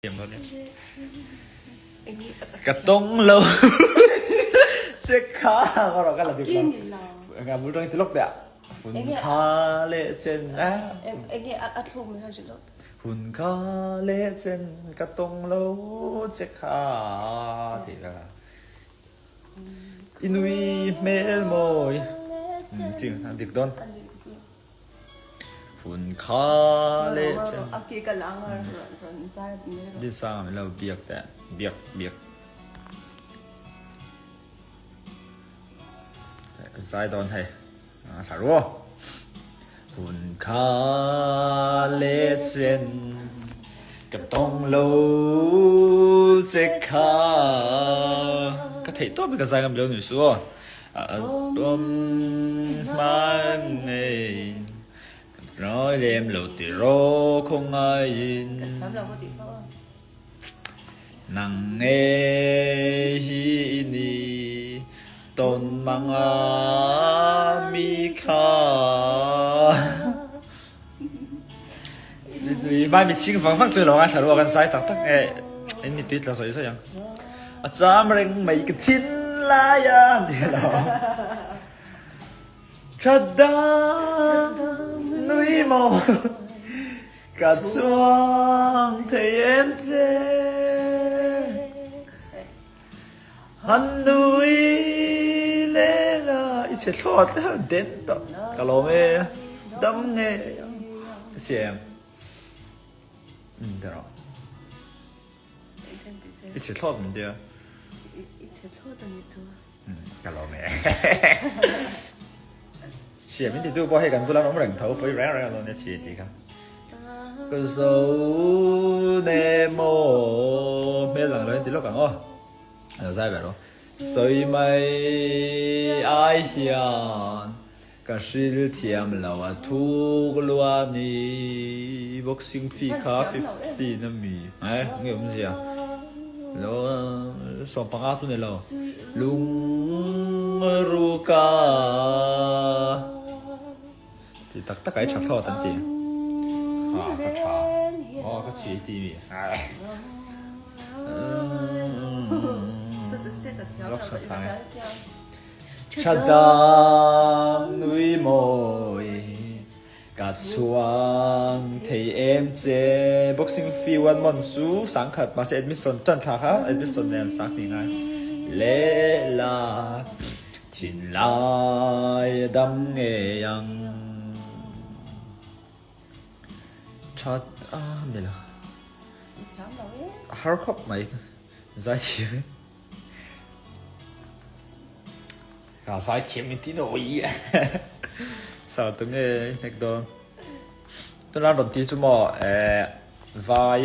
Thiam dawn e. Ka tawng lo che kha ka rawh ka la dik lo. Enga bul tawng i ti lawk teh a. Hun kha leh chen a. Enge a thluk min han hrilh lawk. Hun kha leh chen ka tawng lo che kha tih ka. I nui hmel mawi. Ching a dik dawn. Hun kha leh chen. A ke ka lang a rawn zai mai rawh. Din sang a min lo biak teh biak biak. Ka zai dawn hei. A thla ru. Hun kha leh chen ka tawng lo che kha. Ka theih tawp in ka zai ngam lo ni su aw. A awm hman ngei Nawi lem lo ti raw khawngaiin Nang ngei hi i ni tawn manga mi kha Nui mai mi ching vang vang chu lo ngaithla ruak an sai tak tak nge in mi tui tla sawi sawi ang. A cham reng mai ka thin lai a ni lo. Tha dang nui maw ka chuang thei em che. Han nui leh la i chhe thlawt leh a den tawh ka lawm e dam nge ka chhe em ta rawh i chhe thlawt min tia i chhe thlawt a nih chu ka lawm e chhia min ti tu pawh hei kan bula an awm reng tho pawi reng reng a lo nia chhia tih kha Ka zo ne maw hmel lang lo in ti lawk ang aw. A lo zai ve rawh. Sawi mai ai hian ka hril thiam lo a thuk lua ni boxing fee kha 15 a mi eh nge awmzia lo 15 chu ni lo lungruka Ti tak tak ai tha thlawt an ti. Ha ka tha. Aw ka chi ti mi. Lok sa sai. Chadam nui mawi ka chuang thei em che boxing fee one month chu sangkhat mahse admission tan thla kha admission nen sang ti ngai le la Thinlai a dam ngei ang. That a ni lo. A har khawp mai zai thiam in. Ka zai thiam in ti nawi. Sa tu nge hnek dawn. Tuna rawn ti chu maw eh vai.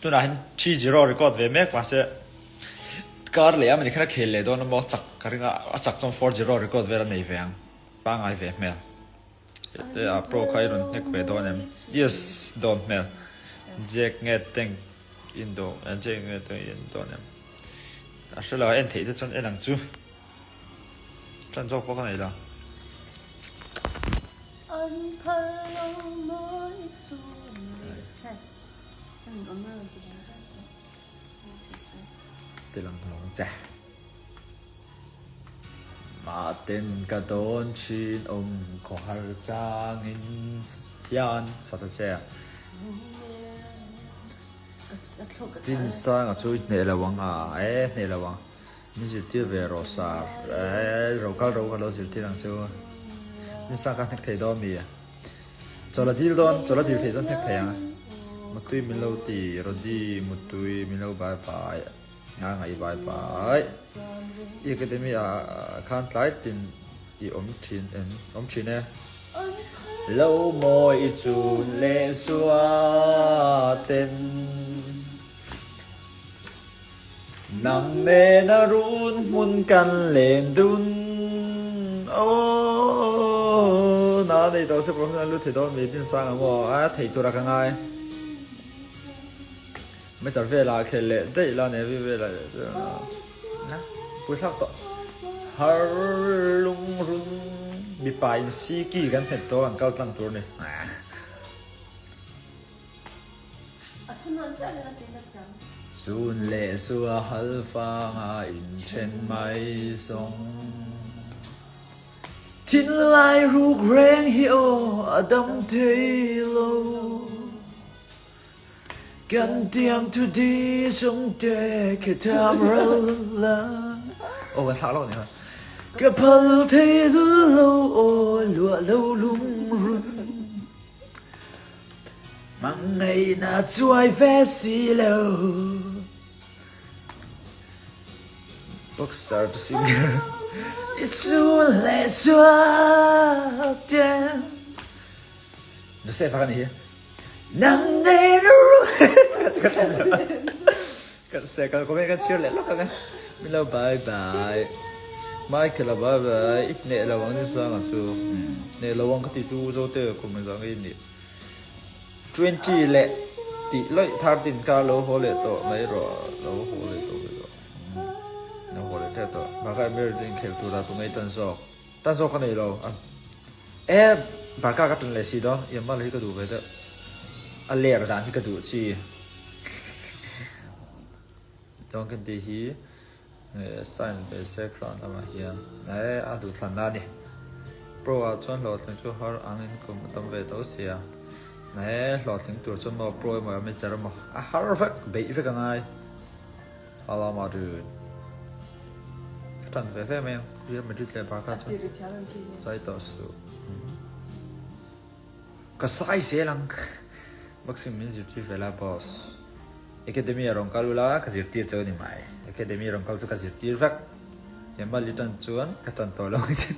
Tunah hian 3-0 record ve mek mahse Kar leh a mani khan a khel leh dawn a maw chak ka ring a, a chak chuan 4-0 record vel a nei ve ang, pangai ve hmel. Hete a pro kha i rawn hnek ve dawn em? Yes, dawn hmel. Jack nge tank in do, Jack nge tank in dawn em? A hre lo a en theih te chuan en ang chu. Ṭan zawk pawh ka nei lo. An phal lo mawi chu ni. Ti lang hlawm che. Mah ten ka dawn thin awm khawhar changin hian sa ta che. Tin sanga chu i hneh lo ang a, e hneh lo ang. Min zirtir ve rawh sar. E ro kal ro ka lo zirtir ang chu. Tin sang ka hnek thei dawn mi. Chawlh a dil dawn, chawlh a dil theih chuan hnek thei ang a. Mutui min lo ti, Rody mutui min lo bai bai, nga ngaih bai bai. I academy ah khan tlai tin i awm thin em, awm thin e. Lo mawi i chun leh zua ten. Nang nena run hmun kan len dun Aww na nei tawh se professional lut thei dawn mi tin sang ang maw a thei tur a ka ngai Meter vela khel leh daih la ne vi vela na pui thlak tawh har lung run mipa in siki kan nghet tawh kan kal tlang tur ni. A thu nuan chiah lo. Chun leh zua hal vanga inthen mai zawng. Thinlai ruk reng hi aw a dam thei lo. Kan tiam thu di chung te khi tham ral la. Aw kan thlak lo ni ha. Ka phal thei lul lo aw luah lo lungrun. Hmangaihna chuai ve si lo. Boxer to singer I chun leh zual ten Joseph a ka nih hi Nang nei ru Kan se kan comment kan chhiar leh lawk ang e Min lo bye bye Michael a bye bye I hneh lo ang ni sang a chu Hneh lo ang ka ti chu Zote kum engzah nge i nih 20 leh tih lawih thar tin kha lo haw leh tawh mai rawh lo haw leh tawh mai rawh lo haw leh tep tawh Barca Emirates te inkhel tura tu ngei tan zawk tan zawk ka nei lo a e Barca ka tan leh si dawn Yamal hi ka duh ve deuh a ler dan hi ka duh chi dawn kan tih hi Sign ve se ground lamah hian eh a duhthlanna a ni. Pro ah chuan hlawhtling chu har angin kum a tam ve tho sia. Eh hlawhtling tur chuan maw pro emaw amateur emaw a har vek beih vek a ngai. Hala Madrid ka tan ve ve mai ang Real Madrid leh Barca chuan zai tawh suh. Ka sai zel ang. Boxing min zirtir ve la boss. Academy a rawn kal ula ka zirtir cheu ni mai. Academy a rawn kal chu ka zirtir vek. Yamal i tan chuan ka tan tawh lo ang che.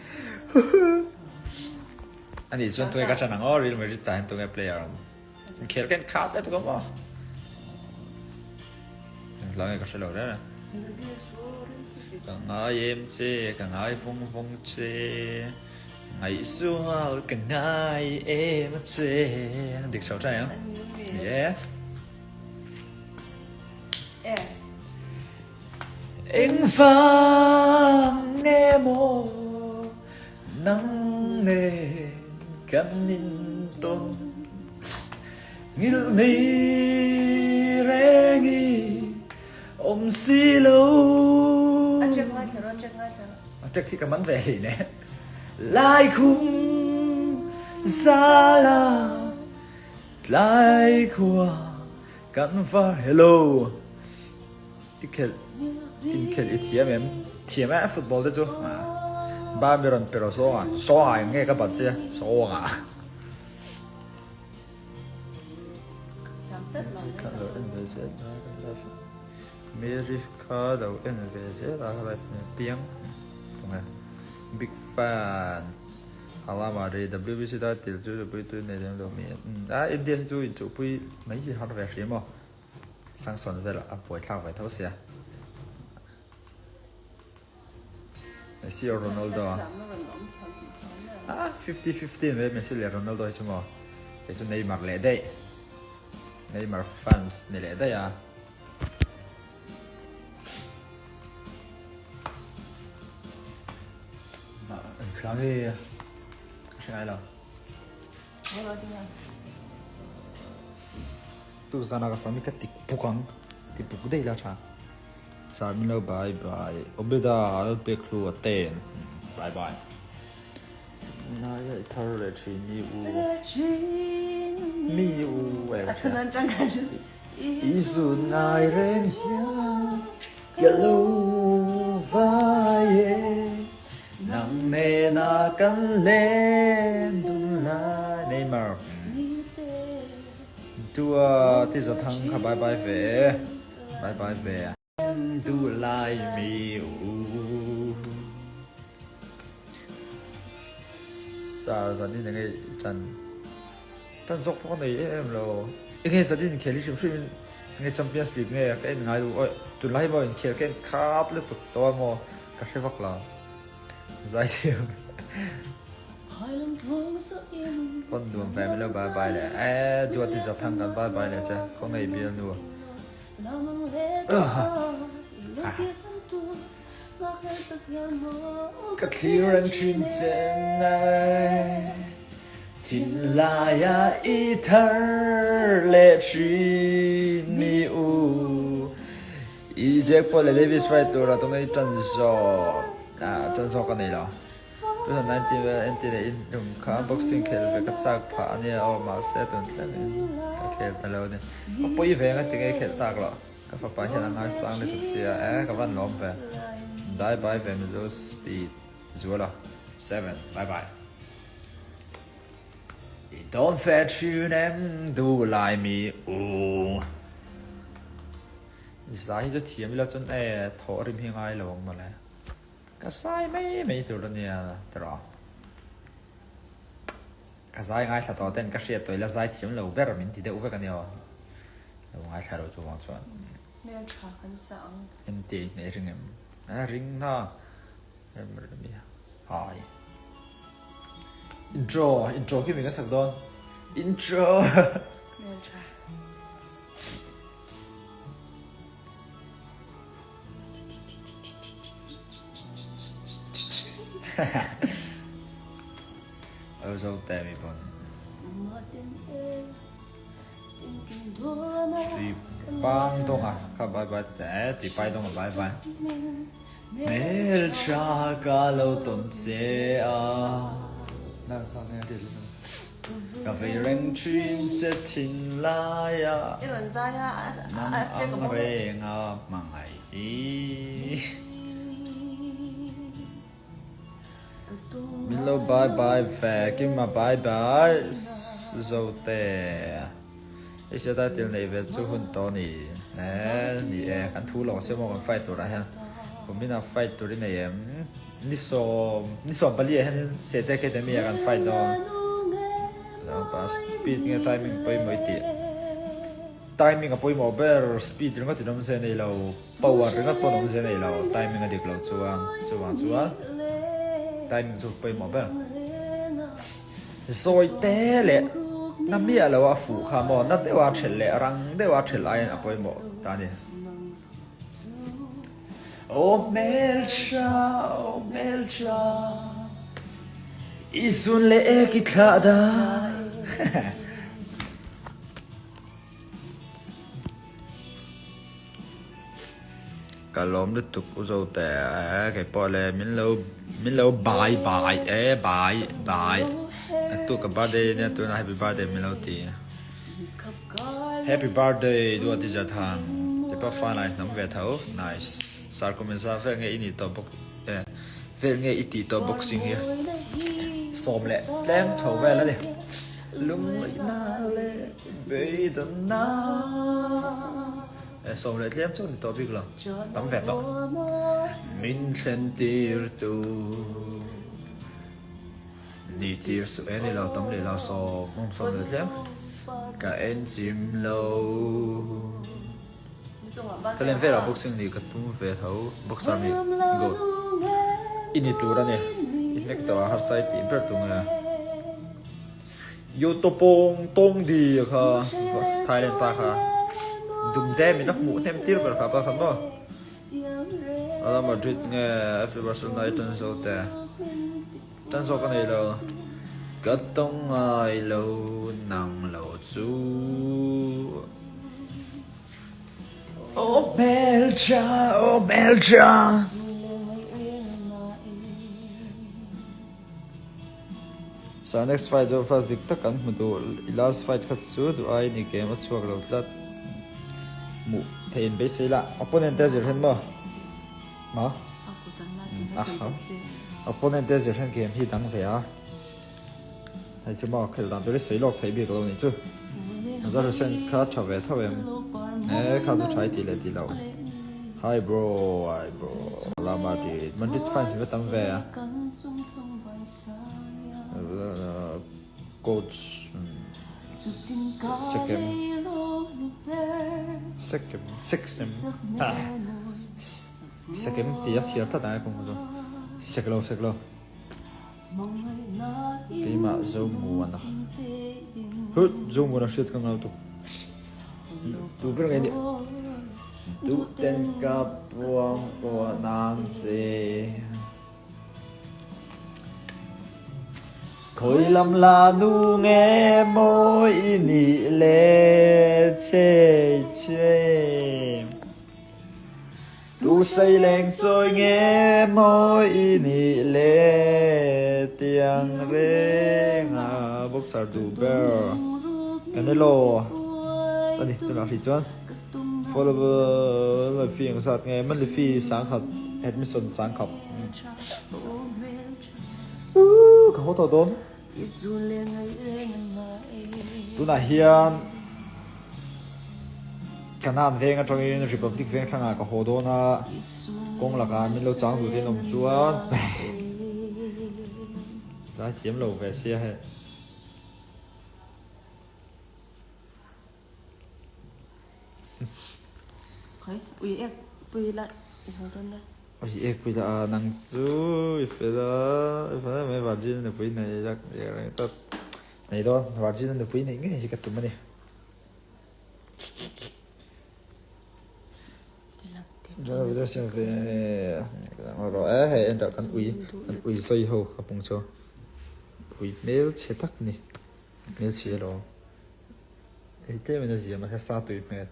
Ani chuan tunge ka tan ang aw Real Madrid tah hian tunge player ang. Inkhel ka inkhat e tuk maw. Engla nge ka hre lo reng reng. Ka ngai em che, ka ngai vawng vawng che. Ngaihzual ka ngai em a che. Dik chho tha em? Yeah. Eng vang nge maw nang nen kan intawn Ngilh ni reng i awm si lo. A check ngaithla rawh, a check ngaithla rawh. A check hi ka man ve hlei ne. Lai khum zala tlai khua kan va hello i khelh inkhelh i thiam em thiam e football te chu ba mi rawn pe rawh sawnga sawnga eng nge ka bat che sawnga Mary kha lo en ve zel a live nen piang tunge big fan Hala Mari WBC title chu pui tui nei lem lo mi a India hi chu inchuhpui mai hi har ve hrim aw Samson vel a buai thlak ve tho sia Messi or Ronaldo a 50-50 mai Messi leh Ronaldo hi chu maw kei chu Neymar leh daih Neymar fans ni leh daih a. Engklang hi ka hre ngai lo. Tu zana ka sami ka tik puk ang. Ti puk daih la tha. Sir min lo bye bye. Obeda lo pek hlu a ten. Bye bye. Nai a i thar leh thin mi u. Mi u. A thunan tang ka I zun ngai reng hian ka lo vai e Nang nena kan len dun lai Neymar Tua ti za thang kha bye bye ve e Bye bye ve Du lai mi u Sir zan in enge i tan tan zawk pawh ka nei em em lo enge zan in inkhel hi hrim hrim in enge Champions League nge ka en ngai lo awi tunlai maw inkhel ka en khat lutuk tawh a maw ka hre vak lo zaithiam Pawn nuam ve milo bye bye le e duat i zathang kan bye bye le che khawngaih bialnu. Ka thlir an thin chen ai. Thinlaia i thar leh thin mi u. I Jack Paul leh Davis fight tura tunge i tan zawk? Ah, tan zawk ka nei lo. 2019 vel en ti leh in tum kha boxing khel ve ka chak phah a nia aw mahse tun thlengin ka khel ta lo a ni. Ka pawi ve nga tinge i khelh tak loh? Ka fapa hian a ngaisang lutuk sia e ka van lawm ve. Dai bai ve Mizo speed Zuala 7 bye bye. I dawn fe thin em duh lai mi u. Zai hi chu thiam ila chuan e thawh rim hi ngai lo ang mawle. Ka zai mai mai tur a nia tiraw. Ka zai ngaithla tawh ten ka hriat tawh ila zai thiam lo ber min ti deuh vek a nia aw. Lo ngaithla lo chuvang chuan. Hmel tha kan sa ang. Entia i hne ring em? A ring na. Rem rem i hai. Intro, intro khi mi kan sak dawn. Intro. Hmel tha. Ơ zo te mi pon. Tui pang dong a kha bye bye te e tui pai dong a bye bye. Hmel tha ka lo tawn che a. Na sa nge ti ti. Ka vei reng thin che thin lai a. I rawn zai a Nang ang reng a hmangaih hi. Min lo bye bye ve Kima bye bye Zote. Asia title nei ve chu hun tawh a ni e ni e kan thu lo se maw kan fight turah hian kumin ah fight tur i nei em ni sawm ni 14 ah hian Sete Academy ah kan fight dawn speed nge timing pawimawh i tih timing a pawimawh ber speed ringawt in awm se nei lo power ringawt pawh awm se nei lo timing a dik loh chuan chuvang chuan timing chu pawimawh ber. Zawi te leh na miah lo a fuh kha maw na deuha thelh leh rang deuha thelh aiin a pawimawh ta a ni. Aw hmeltha, aw hmeltha, i zun leh ek i thlah dan. Ka lawm lutuk u Zote kei pawh le min lo min lo bai bai e bai bai naktuk ka birthday ania tunah happy birthday min lo ti happy birthday duati Zathang ti pawh fa nai hnam ve tho nice sar kum insa vel nge i nih tawh bawk e vel nge i tih tawh boxing hi sawm leh tlem chho vel a ni lungngaihna leh beidawnna. E sawm leh tlem chu ni tawh bik lo, tam ve tawh. Min thlen tir tu ni tir suh e ni lo tam leh lo sawm awm sawm leh tlem ka en chim lo. Ka len velah boxing nih ka tum ve tho boxer nih goat i ni tur a ni i hnek tawh a harsa i tih ber tung e. Yutopong Tongdi a kha Thailand pa kha Dumte min a hmuh hnem tir ber kha pa kha maw Real Madrid nge FC Barcelona i tan zo te tan zawk a nei lo ka tawng ngai lo nang lo chu Aw hmeltha aw hmeltha. Sa next fight chu first dik tak kan hmu duh i last fight kha chu duh aiin i game a chhuak lo tlat hmuh theih in beisei la opponent te a zir hen maw ma opponent te a zir hen game hi dang ve a hei chu maw khelh dan tur hi sawi lawk theih bik lo nih chu Azhar Hussain kha tha ve tho em e kha chu tha i tih leh tih loh hi bro hi bro la Madrid Madrid fans va tam ve a. Coach Sekem Sekem Sekem Sekem tih a chhiar tlat ang e kawng chu sek lo sek lo keimah Zomuana hut Zomuana hriat ka ngau tuk tu ber nge nih duhten ka puang pawh nang che. Khawi lam la nu nge maw i nih le che che. Tu sei leng sawi nge maw i nih le tiang reng a boxer duh ber Canelo a ni tunah hrih chuan follower fee ang zat nge monthly fee sangkhat admission sangkhat Ooh ka haw tawh dawn. Tunah hian Kanan veng atangin Republic veng thlangah ka haw dawn a, kawng lakah min lo chang duh te an awm chuan zai thiam lo ve sia hei. Khawi ui ek pui la i haw dawn la. Ui ek pui la a nang chu i fel a i fel em mai Virgin a nupui nei la nei dawn Virgin a nupui neih ngei hi ka tum a ni. Hei en dah kan ui kan ui sawi ho ka pung chu ui hmelchhe tak a ni hmelchhe alawm. Hei tlem in a zia mahse sa tui hmel.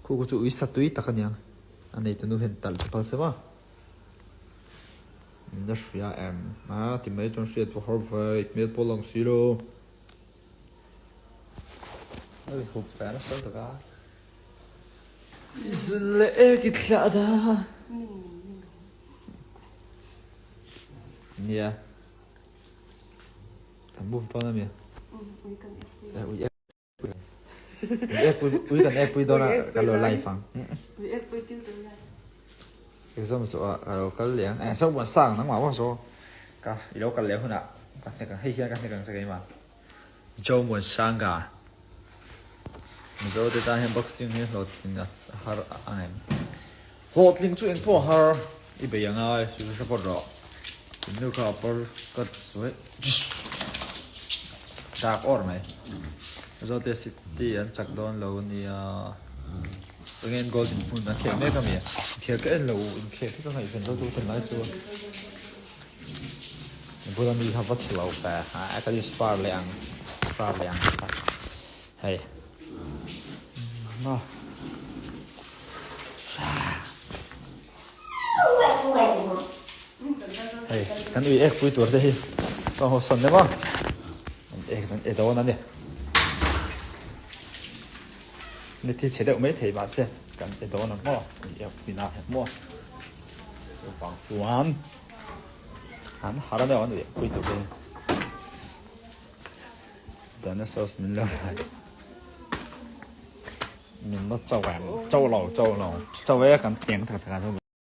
Khu khu chu ui sa tui tak aniang. A nei tunu hian talh te phal se maw. Min la hria em? A ti mai chuan hriat pawh har ve, i hmel pawh lang si lo. A ri hup ve nasa tak a. I zun leh ek i thlah da. Nia. Kan move dawn ami? Ui kan ek pui. Ui ek pui. Ui ek pui ui kan ek pui dawn a ka lo live ang. Ui ek pui tiu tur lai. Exam zawh ah ka lo kal leh ang. Eh so buan sang nangmah maw so. Ka i lo kal leh hunah ka hnek ang hei hian ka hnek ang che keimah. Zomuansanga Mizo te tan hian boxing hi hlawhtling a har ang em? Hlawhtling chu engpawh a har i bei angai chu hre phawt rawh. Innu kha a pawr ka sawi dak awr mai. Mizo te city an chak dawn lo ania. Enge an goal dinhmun an khel mek ami? Inkhel ka en lo, inkhel hi ka ngaihven lo chu tunlai chu. Bula mi kha va chhe lo ve a ka use far leh ang far leh ang hei hei kan ui ek pui tur te hi saw ho sawn deuh a an ek an e dawn a ni ni thi chhe deuh mai thei mahse kan e dawn ang maw ui ek pui na hian maw chuvang chuan. An har a deuh an uih pui tuk in dinosaurs min lo lai min la chau em chau lo chau lo chau e kan tiang tak tak a.